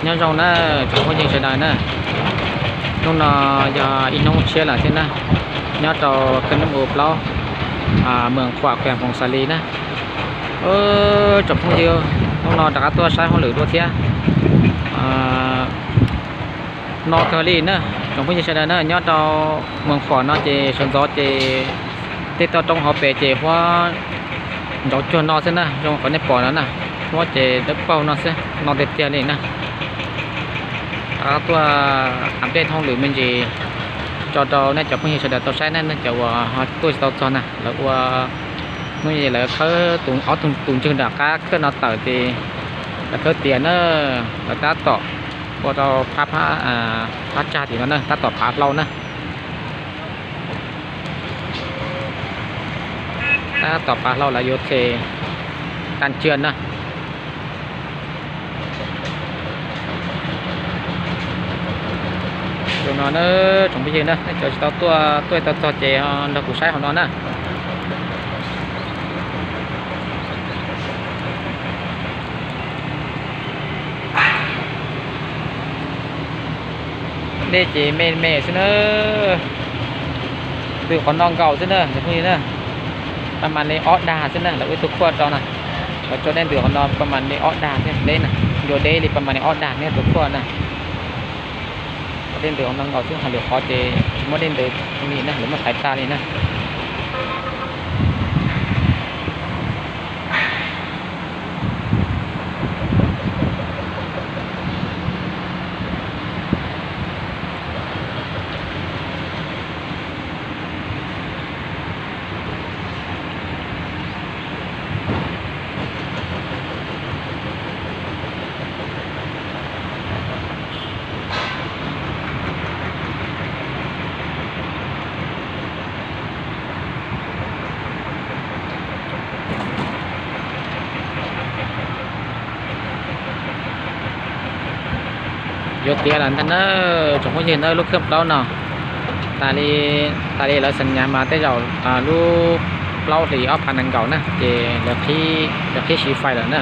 Nyob zoo na tsoom phooj ywg sawv daws na, hnub no yog ib hnub tshiab lawm thiab na, nyob rau kawg hnub u plaub, Mws Khuam, khuem Foom Xas Lis na. Tsoom phooj ywg, hnub no rov qab tuaj saib hauj lwm dua thiab. No kawg li na, tsoom phooj ywg sawv daws na, nyob rau Mws Khuam no ces sawv ntxov ces tej toj roob hauv pes ces huab ntsauv cuag no xwb na, zoo qhov nej pom no na, huab ces dawb paug no xwb, no tiag tiag li na. Rov qab tuaj update hauj lwm me ntsis tso rau nej cov phooj ywg sawv daws tau saib na, nej cov uas ho tuaj tsis tau txog na, lawv ua hnub lawv khawb tus, ob tug tus ntswg nram qab khawb no tawm ces lawv khawb tias na, lawv tab tom ua rau phab, phab tsag tim no na, tab tom pav hlau na. Tab tom pav hlau lawv yuav them tag cia na. Tus no na, tsoom phooj ywg na, nej cov tsis tau tuaj, tuaj tau txog ces nrog kuv saib hauv no na. Dej ces me me xwb na, ntws qhov no nkaus xwb na, phooj ywg na. Pas mas li ob dag xwb na, lawv ua ib tug khuaj rau na, lawv tso dej ntws qhov no pas mas li ob dag thiab deb na, ncua deb li pas mas li ob dag thiab tus khuaj na. Dej ntws qhov no nkaus xwb, ho lwm qhov ces tsis muaj dej ntws li na, lawv muab thaiv tag li na. Yuav tiav lawm ntag na, tsoom phooj ywg na, lub khwb plaub no tas li, tas li lawv xeem Nyab mas tej zaum lub plaub hlis ob phav nees nkaum na ces lawv qhib siv fais lawm na.